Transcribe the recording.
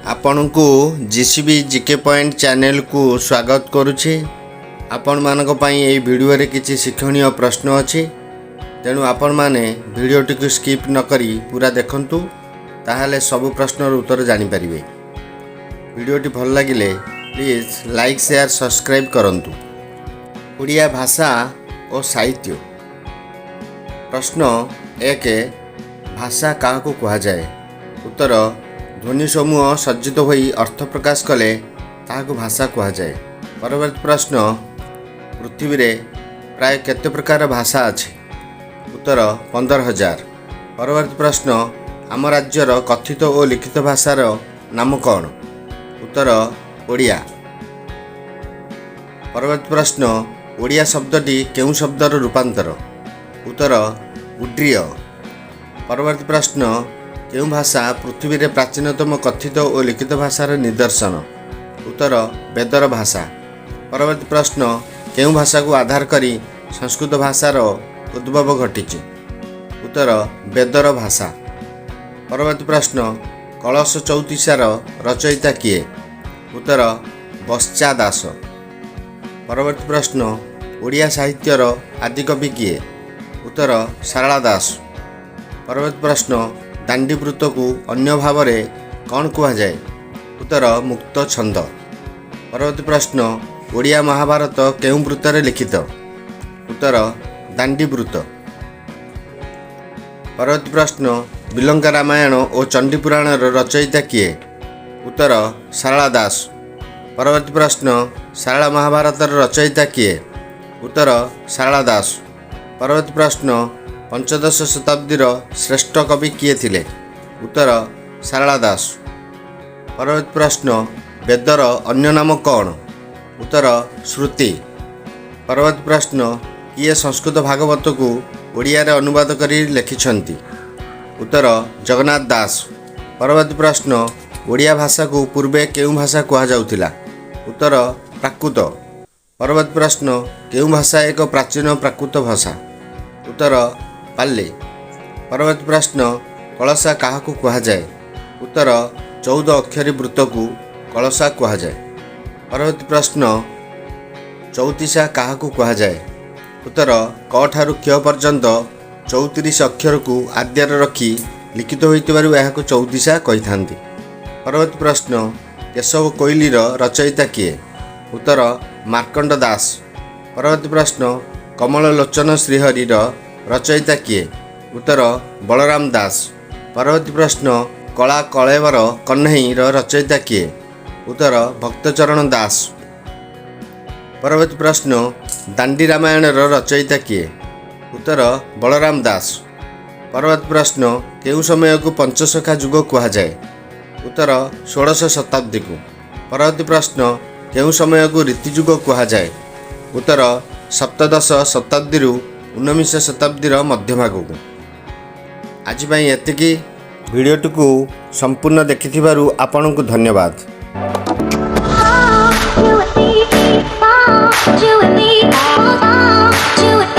ଆପଣଙ୍କୁ ଜିସିବି GK point ଚ୍ୟାନେଲକୁ ସ୍ୱାଗତ କରୁଛି। ଆପଣମାନଙ୍କ ପାଇଁ ଏହି ଭିଡ଼ିଓରେ କିଛି ଶିକ୍ଷଣୀୟ ପ୍ରଶ୍ନ ଅଛି, ତେଣୁ ଆପଣମାନେ ଭିଡ଼ିଓଟିକୁ ସ୍କିପ୍ ନକରି ପୁରା ଦେଖନ୍ତୁ, ତାହେଲେ ସବୁ ପ୍ରଶ୍ନର ଉତ୍ତର ଜାଣିପାରିବେ। ଭିଡ଼ିଓଟି ଭଲ ଲାଗିଲେ ପ୍ଲିଜ୍ ଲାଇକ୍, ସେୟାର, ସବସ୍କ୍ରାଇବ୍ କରନ୍ତୁ। ଓଡ଼ିଆ ଭାଷା ଓ ସାହିତ୍ୟ। ପ୍ରଶ୍ନ 1, ଭାଷା କାହାକୁ କୁହାଯାଏ? ଉତ୍ତର, ଧ୍ୱନି ସମୂହ ସଜ୍ଜିତ ହୋଇ ଅର୍ଥ ପ୍ରକାଶ କଲେ ତାହାକୁ ଭାଷା କୁହାଯାଏ। ପରବର୍ତ୍ତୀ ପ୍ରଶ୍ନ, ପୃଥିବୀରେ ପ୍ରାୟ କେତେ ପ୍ରକାର ଭାଷା ଅଛି? ଉତ୍ତର, 15,000। ପରବର୍ତ୍ତୀ ପ୍ରଶ୍ନ, ଆମ ରାଜ୍ୟର କଥିତ ଓ ଲିଖିତ ଭାଷାର ନାମ କ'ଣ? ଉତ୍ତର, ଓଡ଼ିଆ। ପରବର୍ତ୍ତୀ ପ୍ରଶ୍ନ, ଓଡ଼ିଆ ଶବ୍ଦଟି କେଉଁ ଶବ୍ଦର ରୂପାନ୍ତର? ଉତ୍ତର, ଉଡ୍ରିୟ। ପରବର୍ତ୍ତୀ ପ୍ରଶ୍ନ, କେଉଁ ଭାଷା ପୃଥିବୀରେ ପ୍ରାଚୀନତମ କଥିତ ଓ ଲିଖିତ ଭାଷାର ନିଦର୍ଶନ? ଉତ୍ତର, ବେଦର ଭାଷା। ପରବର୍ତ୍ତୀ ପ୍ରଶ୍ନ, କେଉଁ ଭାଷାକୁ ଆଧାର କରି ସଂସ୍କୃତ ଭାଷାର ଉଦ୍ଭବ ଘଟିଛି? ଉତ୍ତର, ବେଦର ଭାଷା। ପରବର୍ତ୍ତୀ ପ୍ରଶ୍ନ, କଳସ ଚଉତିଶାର ରଚୟିତା କିଏ? ଉତ୍ତର, ବତ୍ସା ଦାସ। ପରବର୍ତ୍ତୀ ପ୍ରଶ୍ନ, ଓଡ଼ିଆ ସାହିତ୍ୟର ଆଦିକବି କିଏ? ଉତ୍ତର, ସାରଳା ଦାସ। ପରବର୍ତ୍ତୀ ପ୍ରଶ୍ନ, ଦାଣ୍ଡିବୃତ୍ତକୁ ଅନ୍ୟ ଭାବରେ କ'ଣ କୁହାଯାଏ? ଉତ୍ତର, ମୁକ୍ତ ଛନ୍ଦ। ପରବର୍ତ୍ତୀ ପ୍ରଶ୍ନ, ଓଡ଼ିଆ ମହାଭାରତ କେଉଁ ବୃତ୍ତରେ ଲିଖିତ? ଉତ୍ତର, ଦାଣ୍ଡିବୃତ୍ତ। ପରବର୍ତ୍ତୀ ପ୍ରଶ୍ନ, ବିଲଙ୍କା ରାମାୟଣ ଓ ଚଣ୍ଡୀପୁରାଣର ରଚୟିତା କିଏ? ଉତ୍ତର, ସାରଳା ଦାସ। ପରବର୍ତ୍ତୀ ପ୍ରଶ୍ନ, ସାରଳା ମହାଭାରତର ରଚୟିତା କିଏ? ଉତ୍ତର, ସାରଳା ଦାସ। ପରବର୍ତ୍ତୀ ପ୍ରଶ୍ନ, ପଞ୍ଚଦଶ ଶତାବ୍ଦୀର ଶ୍ରେଷ୍ଠ କବି କିଏ ଥିଲେ? ଉତ୍ତର, ସାରଳା ଦାସ। ପରବର୍ତ୍ତୀ ପ୍ରଶ୍ନ, ବେଦର ଅନ୍ୟ ନାମ କ'ଣ? ଉତ୍ତର, ଶ୍ରୁତି। ପରବର୍ତ୍ତୀ ପ୍ରଶ୍ନ, କିଏ ସଂସ୍କୃତ ଭାଗବତକୁ ଓଡ଼ିଆରେ ଅନୁବାଦ କରି ଲେଖିଛନ୍ତି? ଉତ୍ତର, ଜଗନ୍ନାଥ ଦାସ। ପରବର୍ତ୍ତୀ ପ୍ରଶ୍ନ, ଓଡ଼ିଆ ଭାଷାକୁ ପୂର୍ବେ କେଉଁ ଭାଷା କୁହାଯାଉଥିଲା? ଉତ୍ତର, ପ୍ରାକୃତ। ପରବର୍ତ୍ତୀ ପ୍ରଶ୍ନ, କେଉଁ ଭାଷା ଏକ ପ୍ରାଚୀନ ପ୍ରାକୃତ ଭାଷା? ଉତ୍ତର, ପାଲି। ପରବର୍ତ୍ତୀ ପ୍ରଶ୍ନ, କଳସା କାହାକୁ କୁହାଯାଏ? ଉତ୍ତର, 14 ଅକ୍ଷରୀ ବୃତ୍ତକୁ କଳସା କୁହାଯାଏ। ପରବର୍ତ୍ତୀ ପ୍ରଶ୍ନ, ଚଉତିଶା କାହାକୁ କୁହାଯାଏ? ଉତ୍ତର, କ ଠାରୁ କ୍ଷ ପର୍ଯ୍ୟନ୍ତ 34 ଅକ୍ଷରକୁ ଆଦ୍ୟରେ ରଖି ଲିଖିତ ହୋଇଥିବାରୁ ଏହାକୁ ଚଉତିଶା କହିଥାନ୍ତି। ପରବର୍ତ୍ତୀ ପ୍ରଶ୍ନ, କେଶବ କୋଇଲିର ରଚୟିତା କିଏ? ଉତ୍ତର, ମାର୍କଣ୍ଡ ଦାସ। ପରବର୍ତ୍ତୀ ପ୍ରଶ୍ନ, କମଳ ଲୋଚନ ଶ୍ରୀହରିର ରଚୟିତା କିଏ? ଉତ୍ତର, ବଳରାମ ଦାସ। ପରବର୍ତ୍ତୀ ପ୍ରଶ୍ନ, କଳା କଳେବର କହ୍ନେଇର ରଚୟିତା କିଏ? ଉତ୍ତର, ଭକ୍ତଚରଣ ଦାସ। ପରବର୍ତ୍ତୀ ପ୍ରଶ୍ନ, ଦାଣ୍ଡି ରାମାୟଣର ରଚୟିତା କିଏ? ଉତ୍ତର, ବଳରାମ ଦାସ। ପରବର୍ତ୍ତୀ ପ୍ରଶ୍ନ, କେଉଁ ସମୟକୁ ପଞ୍ଚସଖା ଯୁଗ କୁହାଯାଏ? ଉତ୍ତର, ଷୋଡ଼ଶ ଶତାବ୍ଦୀକୁ। ପରବର୍ତ୍ତୀ ପ୍ରଶ୍ନ, କେଉଁ ସମୟକୁ ରୀତିଯୁଗ କୁହାଯାଏ? ଉତ୍ତର, ସପ୍ତଦଶ ଶତାବ୍ଦୀରୁ ଊନବିଂଶ ଶତାବ୍ଦୀର ମଧ୍ୟଭାଗକୁ। ଆଜି ପାଇଁ ଏତିକି। ଭିଡ଼ିଓଟିକୁ ସମ୍ପୂର୍ଣ୍ଣ ଦେଖିଥିବାରୁ ଆପଣଙ୍କୁ ଧନ୍ୟବାଦ। You and me, you and me, you and